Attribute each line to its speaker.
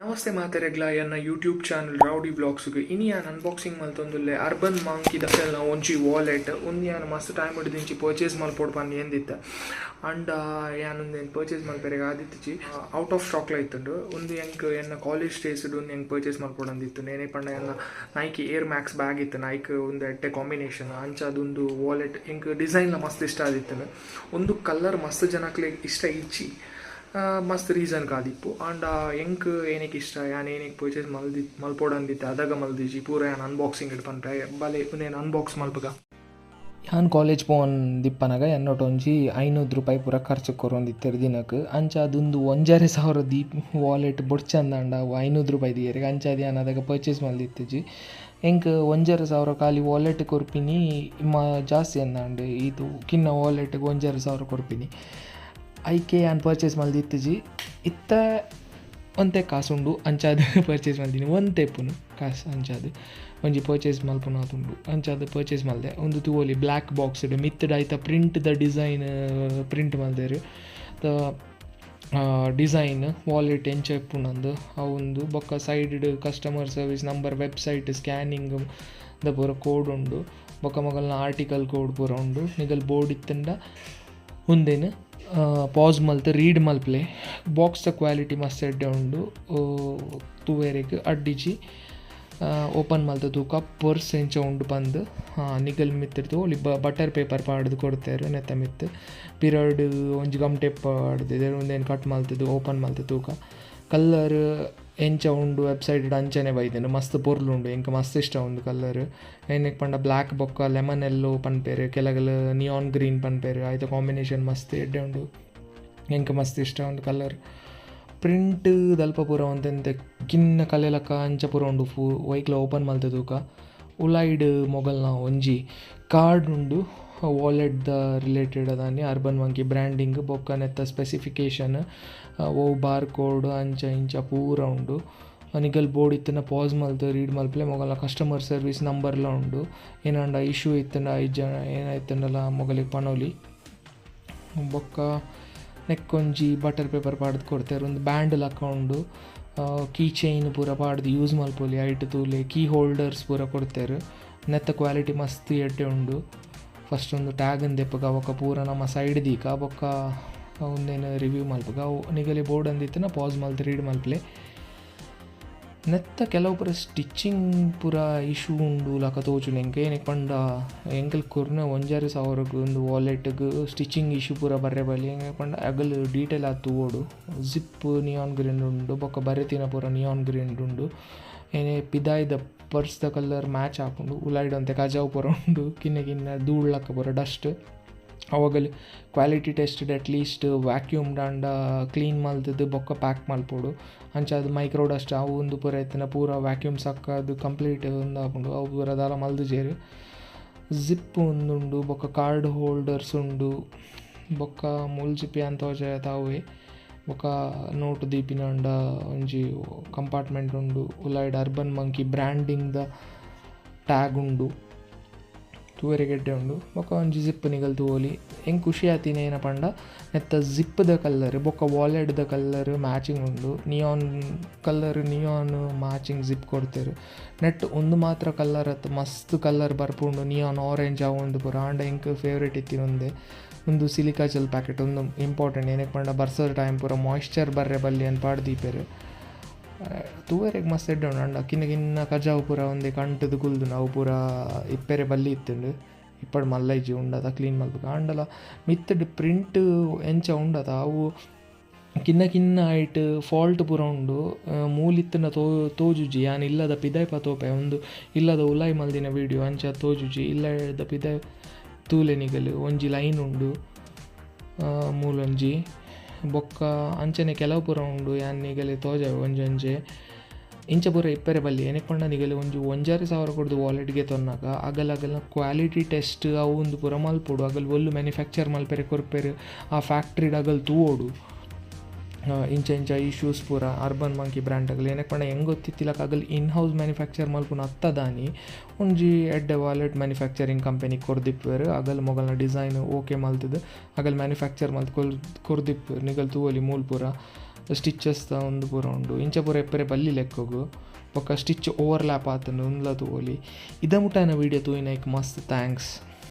Speaker 1: ನಮಸ್ತೆ ಮಾತೆರೆಗ್ಲಾ, ಎನ್ನ YouTube channel rowdy ವ್ಲಾಗ್ಸ್ಗ್. ಇನಿ ಯಾನ್ ಅನ್ಬಾಕ್ಸಿಂಗ್ ಮಲ್ತೊಂದುಲ್ಲೆ ಅರ್ಬನ್ ಮಾಂಕಿ ದಕಲ್ನ ಒಂಜಿ ವಾಲೆಟ್. ಉಂದು ಯಾನ್ ಮಸ್ತ್ ಟೈಮ್ ದಿಂಚಿ ಪರ್ಚೇಸ್ ಮಲ್ಪೊಡು ಪಂದ್ ಎಂದಿತ್ತೆ. ಅಂಡ ಯಾನ್ ಉಂದೆನ್ ಪರ್ಚೇಸ್ ಮಲ್ಪೆರೆಗ್ ಆದಿತ್ತಿಜಿ, ಔಟ್ ಆಫ್ ಸ್ಟಾಕ್ಲ ಇತ್ತುಂಡು. ಉಂದು ಎಂಕ್ ಎನ್ನ ಕಾಲೇಜ್ ಡೇಸ್ ಉಂದು ಎಂಕ್ ಪರ್ಚೇಸ್ ಮಲ್ಪೊಡಂದಿತ್ತು. ಏನೇ ಪಂಡ ಎನ್ನ ನೈಕಿ ಏರ್ ಮ್ಯಾಕ್ಸ್ ಬ್ಯಾಗ್ ಇತ್ತು, ನೈಕ್ ಉಂದು ಎಡ್ಡೆ ಕಾಂಬಿನೇಷನ್. ಅಂಚಾದ್ ಉಂದು ವಾಲೆಟ್ ಎಂಕ್ ಡಿಸೈನ್ಲ ಮಸ್ತ್ ಇಷ್ಟ ಆದಿತ್ತುಂಡು. ಉಂದು ಕಲರ್ ಮಸ್ತ್ ಜನಕ್ಲೆಗ್ ಇಷ್ಟ ಇಜ್ಜಿ, ಮಸ್ತ್ ರೀಸನ್ ಕಾದಿಪ್ಪು. ಆಂಡ ಎಂಕ್ ಏನಕ್ಕೆ ಇಷ್ಟ, ಯಾನ್ ಏನಕ್ಕೆ ಪರ್ಚೇಸ್ ಮಲ್ದಿ ಮಲ್ಪೊಡಂದಿತ್ತೆ, ಅದಗ ಮಲ್ದಿಜಿ. ಪೂರ ಯಾನ್ ಅನ್ಬಾಕ್ಸಿಂಗ್ ಇಡ್ ಪನ್ಪೆ. ಬಲೆ, ಉಂದೆನ್ ಅನ್ಬಾಕ್ಸ್ ಮಲ್ಪುಗ. ಯಾನ್ ಕಾಲೇಜ್ ಪೋವೊಂದಿಪ್ಪನಗ ಎನ್ನೊಟ್ಟು ಒಂಜಿ 500 ರೂಪಾಯಿ ಪೂರ ಖರ್ಚು ಕೊರೊಂದಿತ್ತೆರ್ ದಿನಕ್. ಅಂಚ ಅದೊಂದು 1.5 ಸಾವಿರ ದೀಪ್ ವಾಲೆಟ್ ಬೊಡ್ಚಂದಾಂಡ ಅವು 500 ರೂಪಾಯಿ ದೀಯೆರ್. ಅಂಚಾದ್ ಯಾನ್ ಅದಗ ಪರ್ಚೇಸ್ ಮಲ್ದಿತ್ತಿಜಿ. ಎಂಕ್ 1.5 ಸಾವಿರ ಖಾಲಿ ವಾಲೆಟ್ ಕೊರ್ಪಿನಿ ಜಾಸ್ತಿ ಅಂದಾಂಡ್. ಇದು ಕಿನ್ನ ವಾಲೆಟ್ಗೆ 1.5 ಸಾವಿರ ಕೊರ್ಪಿನಿ, ಐಕೆ ಯಾನ್ ಪರ್ಚೇಸ್ ಮಲ್ದಿತ್ತಿಜಿ. ಇತ್ತೆ ಒಂತೆ ಕಾಸುಂಡು, ಅಂಚಾದ್ ಪರ್ಚೇಸ್ ಮಲ್ದಿನಿ. ಒಂತೆ ಇಪ್ಪುನು ಕಾಸು, ಅಂಚಾದ್ ಒಂಜಿ ಪರ್ಚೇಸ್ ಮಲ್ಪುನಾತುಂಡು, ಅಂಚಾದ್ ಪರ್ಚೇಸ್ ಮಲ್ದೆ. ಉಂದು ತೂವೊಲಿ, ಬ್ಲ್ಯಾಕ್ ಬಾಕ್ಸ್ಡ್ ಮಿತ್ತ್ಡ್ ಐತ ಪ್ರಿಂಟ್ದ ಡಿಸೈನ್ ಪ್ರಿಂಟ್ ಮಲ್ದೆರ್. ದ ಡಿಸೈನ್ ವಾಲೆಟ್ ಎಂಚ ಇಪ್ಪುನಂದು ಅವುಂದು. ಬೊಕ್ಕ side customer service number, website, scanning ದ ಪೂರ ಕೋಡ್ ಉಂಡು. ಬೊಕ್ಕ ಮೊಕಲ್ನ ಆರ್ಟಿಕಲ್ ಕೋಡ್ ಪೂರ ಉಂಡು. ನಿಗಲ್ ಬೋರ್ಡ್ ಇತ್ತ್ಂಡ ಉಂದೆನ್ ಪಾಸ್ ಮಲ್ತ್ ರೀಡ್ ಮಲ್ಪಲೆ. ಬಾಕ್ಸ್ ದ ಕ್ವಾಲಿಟಿ ಮಸ್ತ್ ಎಡ್ಡೆ ಉಂಡು, ತೂವೆರೆಗ್ ಅಡ್ಡಿಜಿ. ಓಪನ್ ಮಲ್ತ್ ತೂಕ ಪರ್ಸ್ ಎಂಚ ಉಂಡು ಪಂದ್. ನಿಗಲ್ ಮಿತ್ತ್ ತೂವೊಲಿ, ಬಟರ್ ಪೇಪರ್ ಪಾಡ್ದ್ ಕೊರ್ತೆರ್. ನೆತ್ತ ಮಿತ್ತ್ ಪಿರಡ್ ಒಂಜಿ ಗಮ್ ಟೇಪ್ ಪಾಡ್ದೆರ್. ಉಂದೆನ್ ಕಟ್ ಮಲ್ತ್‌ದ್ ಓಪನ್ ಮಲ್ತ್ ತೂಕ. ಕಲರ್ ಎಂಚ ಉಂಡು ವೆಬ್ಸೈಟ್ ಅಂಚನೆ ಬೈದ್ಂಡ್. ಮಸ್ತ್ ಪೊರ್ಲು ಉಂಡು. ಎಂಕ್ ಮಸ್ತ್ ಇಷ್ಟ ಉಂದು ಕಲರ್. ಏನಿಕ್ ಪಂಡ ಬ್ಲ್ಯಾಕ್ ಬೊಕ್ಕ ಲೆಮನ್ ಎಲ್ಲೋ ಪನ್ಪೆರ್, ಕೆಲಗಲ್ ನಿಯಾನ್ ಗ್ರೀನ್ ಪನ್ಪೆರ್. ಐತ ಕಾಂಬಿನೇಷನ್ ಮಸ್ತ್ ಎಡ್ಡೆ ಉಂಡು. ಎಂಕ್ ಮಸ್ತ್ ಇಷ್ಟ ಉಂದು ಕಲರ್. ಪ್ರಿಂಟ್ ದಲ್ಪ ಪೂರ ಒಂತೆ ಕಿನ್ನ ಕಲೆ ಲೆಕ್ಕ ಅಂಚ ಪೂರ ಉಂಡು. ಒಯ್ಕ್ಲ ಓಪನ್ ಮಲ್ತ್ ತೂಕ. ಉಲಾಯಿಡ್ ಮೊಗಲ್ನ ಒಂಜಿ ಕಾರ್ಡ್ ಉಂಡು, ವಾಲೆಟ್ ದ ರಿಲೇಟೆಡ್ ದಾನಿ ಅರ್ಬನ್ ಮಂಕಿ ಬ್ರ್ಯಾಂಡಿಂಗ್ ಬೊಕ್ಕ ನೆತ್ತ ಸ್ಪೆಸಿಫಿಕೇಷನ್, ಒವು ಬಾರ್ ಕೋಡ್ ಅಂಚ ಇಂಚ ಪೂರ ಉಂಡು. ನಿಗಲ್ ಬೋರ್ಡ್ ಇತ್ತ್ಂಡ ಪಾಸ್ ಮಲ್ತ್ ರೀಡ್ ಮಲ್ಪುಲೆ. ಮೊಗಲ್ನ ಕಸ್ಟಮರ್ ಸರ್ವಿಸ್ ನಂಬರ್ಲ ಉಂಡು. ಏನಾಂಡ ಇಶ್ಯೂ ಇತ್ತ್ಂಡ, ಇಜ್ಜ ಏನ ಇತ್ತ್ಂಡಲ ಮೊಗಲೆಗ್ ಪನೊಲಿ. ಬೊಕ್ಕ ನೆಕ್ಕೊಂಜಿ ಬಟರ್ ಪೇಪರ್ ಪಾಡ್ದ್ ಕೊರ್ತೆರ್. ಉಂದು ಬ್ಯಾಂಡ್ ಲಕ ಉಂಡು. ಕೀ ಚೈನ್ ಪೂರ ಪಾಡ್ದ್ ಯೂಸ್ ಮಲ್ಪೊಲಿ. ಐಟ್ ತೂಲೆ, ಕೀ ಹೋಲ್ಡರ್ಸ್ ಪೂರ ಕೊರ್ತೆರ್. ನೆತ್ತ ಕ್ವಾಲಿಟಿ ಮಸ್ತ್ ಎಡ್ಡೆ ಉಂಡು. ಫಸ್ಟ್ ಉಂದು ಟ್ಯಾಗ್ ನ್ ದೆಪ್ಪುಗ, ಬೊಕ್ಕ ಪೂರ ನಮ ಸೈಡ್ ದೀಕ, ಬೊಕ್ಕ ಉಂದೆನ್ ರಿವ್ಯೂ ಮಲ್ಪುಗ. ಅವು ನಿಗಲೆ ಬೋರ್ಡ್ ಅಂದಿತ್ತಿನ ಪಾಸ್ ಮಲ್ತ್ ರೀಡ್ ಮಲ್ಪುಲೆ. ನೆತ್ತ ಕೆಲವು ಪೂರ ಸ್ಟಿಚಿಂಗ್ ಪೂರ ಇಶ್ಯೂ ಉಂಡು ಲಕ ತೋಜುಂಡು ಎಂಕ್. ಏನಿಕ್ ಪಂಡ ಎಂಕಲ್ ಕೊರ್ನ 1.5 ಸಾವಿರಗ್ ಉಂದು ವಾಲೆಟ್ಗ್ ಸ್ಟಿಚಿಂಗ್ ಇಶ್ಯೂ ಪೂರ ಬರ್ರೆ ಬಲ್ಲಿ. ಎಂಕ್ ಪಂಡ ಅಗಲ್ ಡೀಟೇಲ್ ಆದ್ ತೂವೊಡು. ಜಿಪ್ ನಿಯಾನ್ ಗ್ರೀನ್ ಉಂಡು, ಬೊಕ್ಕ ಬರೆತಿನ ಪೂರ ನಿಯಾನ್ ಗ್ರೀನ್ ಉಂಡು. ಏನೆ ಪಿದಾಯ್ದ ಪರ್ಸ್ ದ ಕಲರ್ ಮ್ಯಾಚ್ ಆಪುಂಡು. ಉಲಾಯಿಡ್ ಒಂತೆ ಕಜವು ಪೂರ ಉಂಡು, ಕಿನ್ನ ಕಿನ್ನ ಧೂಳ್ ಲಕ ಪೂರ ಡಸ್ಟ್. ಅವಾಗಲ್ quality tested, at least vacuum ಆಂಡ ಕ್ಲೀನ್ ಮಲ್ತ್‌ದ್ ಬೊಕ್ಕ ಪ್ಯಾಕ್ ಮಲ್ಪೊಡು. ಅಂಚಾದ್ ಮೈಕ್ರೋ ಡಸ್ಟ್ ಅವು ಉಂದು ಪೂರ ಇತ್ತ್ಂಡ ಪೂರ ವ್ಯಾಕ್ಯೂಮ್ ಸಕ್ಕಾದ್ ಕಂಪ್ಲೀಟ್ ಉಂದು ಆಪುಂಡು. ಅವು ಪೂರ ದಾಲ ಮಲ್ದುಜೆರ್. ಜಿಪ್ ಉಂದುಂಡು, ಬೊಕ್ಕ ಕಾರ್ಡ್ ಹೋಲ್ಡರ್ಸ್ ಉಂಡು. ಬೊಕ್ಕ ಮೂಲು ಜಿಪ್ ಯಾನ್ ತೋಜಾಯತ ಅವ್ವೆ. ಬೊಕ್ಕ ನೋಟ್ ದೀಪಿನಂಡ ಒಂಜಿ ಕಂಪಾರ್ಟ್ಮೆಂಟ್ ಉಂಡು. ಉಲಾಯಿಡ್ ಅರ್ಬನ್ ಮಂಕಿ ಬ್ರ್ಯಾಂಡಿಂಗ್ ದ ಟ್ಯಾಗ್ ಉಂಡು. ತೂವೆರೆಗ್ ಎಡ್ಡೆ ಉಂಡು. ಬೊಕ್ಕ ಒಂಜಿ ಜಿಪ್ ನಿಗಲ್ ತೂವೊಲಿ. ಎಂಕ್ ಖುಷಿ ಆತಿನ ಏನ ಪಂಡ ನೆತ್ತ ಜಿಪ್ ದ ಕಲರ್ ಬೊಕ್ಕ ವಾಲೆಟ್ ದ ಕಲರ್ ಮ್ಯಾಚಿಂಗ್ ಉಂಡು. Neon colour, neon matching zip ಕೊರ್ತೆರ್. ನೆಟ್ಟ್ ಉಂದು ಮಾತ್ರ ಕಲರ್ ಅತ್ತ್, ಮಸ್ತ್ ಕಲರ್ ಬರ್ಪುಂಡು, ನಿಯಾನ್ ಆರೆಂಜ್ ಅವು ಉಂದು ಪೂರ. ಆಂಡ ಎಂಕ್ ಫೇವರೇಟ್ ಇತ್ತಿನ ಉಂದೆ. ಉಂದು ಸಿಲಿಕಾ ಜೆಲ್ ಪ್ಯಾಕೆಟ್. ಉಂದು ಇಂಪಾರ್ಟೆಂಟ್. ಏನಿಕ್ ಪಂಡ ಬರ್ಸದ ಟೈಮ್ ಪೂರ ಮಾಯಿಶ್ಚರ್ ಬರ್ರೆ ಬಲ್ಲಿ ಅಂದ್ ಪಾಡ್ ದೀಪೆರ್. ತೂವೆರೆಗ್ ಮಸ್ತ್ ಎಡ್ಡೆ ಉಂಡು. ಆಂಡ ಕಿನ್ನ ಕಿನ್ನ ಕಜವು ಪೂರ ಉಂದೆಕ್ ಅಂಟುದು ಕುಲ್ದುಂಡು. ಅವು ಪೂರ ಇಪ್ಪೆರೆ ಬಲ್ಲಿ ಇತ್ತುಂಡು, ಇಪ್ಪಡ್ ಮಲ್ಲ ಇಜ್ಜಿ, ಉಂಡತ ಕ್ಲೀನ್ ಮಲ್ಪುಗ. ಆಂಡಲ ಮಿತ್ತ್‌ಡ್ ಪ್ರಿಂಟ್ ಎಂಚ ಉಂಡತ, ಅವು ಕಿನ್ನ ಕಿನ್ನ ಐಟ್ ಫಾಲ್ಟ್ ಪೂರ ಉಂಡು. ಮೂಲು ಇತ್ತ್ಂಡ ತೋಜುಜಿ. ಯಾನ್ ಇಲ್ಲದ ಪಿದಾಯ್ ಪತೋಪೆ. ಉಂದು ಇಲ್ಲದ ಉಲಾಯಿ ಮಲ್ದಿನ ವೀಡಿಯೋ, ಅಂಚ ತೋಜುಜಿ. ಇಲ್ಲದ ಪಿದಾಯ್ ತೂಲೆ ನಿಗಲ್, ಒಂಜಿ ಲೈನ್ ಉಂಡು ಮೂಲೊಂಜಿ. ಬೊಕ್ಕ ಅಂಚನೆ ಕೆಲವು ಪೂರ ಉಂಡು, ಯಾನ್ ನಿಗಲೆ ತೋಜಾವೆ ಒಂಜೊಂಜೆ. ಇಂಚ ಪೂರ ಇಪ್ಪೆರೆ ಬಲ್ಲಿ. ಏನಿಕ್ ಪಂಡ ನಿಗಲ್ ಒಂಜಿ 1.5 ಸಾವಿರ ಕೊರ್ದು ವಾಲೆಟ್ ಗೆತೊನ್ನಗ ಅಗಲ್ ಅಗಲ್ನ ಕ್ವಾಲಿಟಿ ಟೆಸ್ಟ್ ಅವು ಉಂದು ಪೂರ ಮಲ್ಪೊಡು. ಅಗಲ್ ಓಲು ಮ್ಯಾನುಫ್ಯಾಕ್ಚರ್ ಮಲ್ಪೆರೆ ಕೊರ್ಪೆರ್, ಆ ಫ್ಯಾಕ್ಟ್ರಿಡ್ ಅಗಲ್ ತೂವೊಡು. ಇಂಚ ಇಂಚ ಇಶ್ಯೂಸ್ ಪೂರ ಅರ್ಬನ್ ಮಂಕಿ ಬ್ರ್ಯಾಂಡ್ ಅಗಲ್. ಏನಕ್ಕೆ ಪಂಡ ಎಂಕ್ ಗೊತ್ತಿತ್ತಿಲಕ ಅಗಲ್ ಇನ್ ಹೌಸ್ ಮ್ಯಾನುಫ್ಯಾಕ್ಚರ್ ಮಲ್ಪುನ ಅತ್ತ ದಾನಿ, ಒಂಜಿ ಎಡ್ಡೆ ವಾಲೆಟ್ ಮ್ಯಾನುಫ್ಯಾಕ್ಚರಿಂಗ್ ಕಂಪನಿ ಕೊರ್ದಿಪ್ಪುವೆರ್. ಅಗಲ್ ಮೊಗಲ್ನ ಡಿಸೈನ್ ಓಕೆ ಮಲ್ತ್‌ದ್ ಅಗಲ್ ಮ್ಯಾನುಫ್ಯಾಕ್ಚರ್ ಮಲ್ತ್ ಕೊರ್ದಿಪ್ಪುವೆರ್. ನಿಗಲ್ ತೂವೊಲಿ ಮೂಲು ಪೂರ. ಸ್ಟಿಚಸ್ ದ ಉಂದು ಪೂರ ಉಂಡು. ಇಂಚ ಪೂರ ಇಪ್ಪರೆ ಬಲ್ಲಿ ಲೆಕ್ಕೊಗು. ಬೊಕ ಸ್ಟಿಚ್ ಓವರ್ಲ್ಯಾಪ್ ಆತುಂಡು ಉಂದುಲ ತೂವೊಲಿ. ಇದ ಮುಟ ಎನ್ನ ವಿಡಿಯೋ ತೂಯಿನೈಕ್ ಮಸ್ತ್ thanks.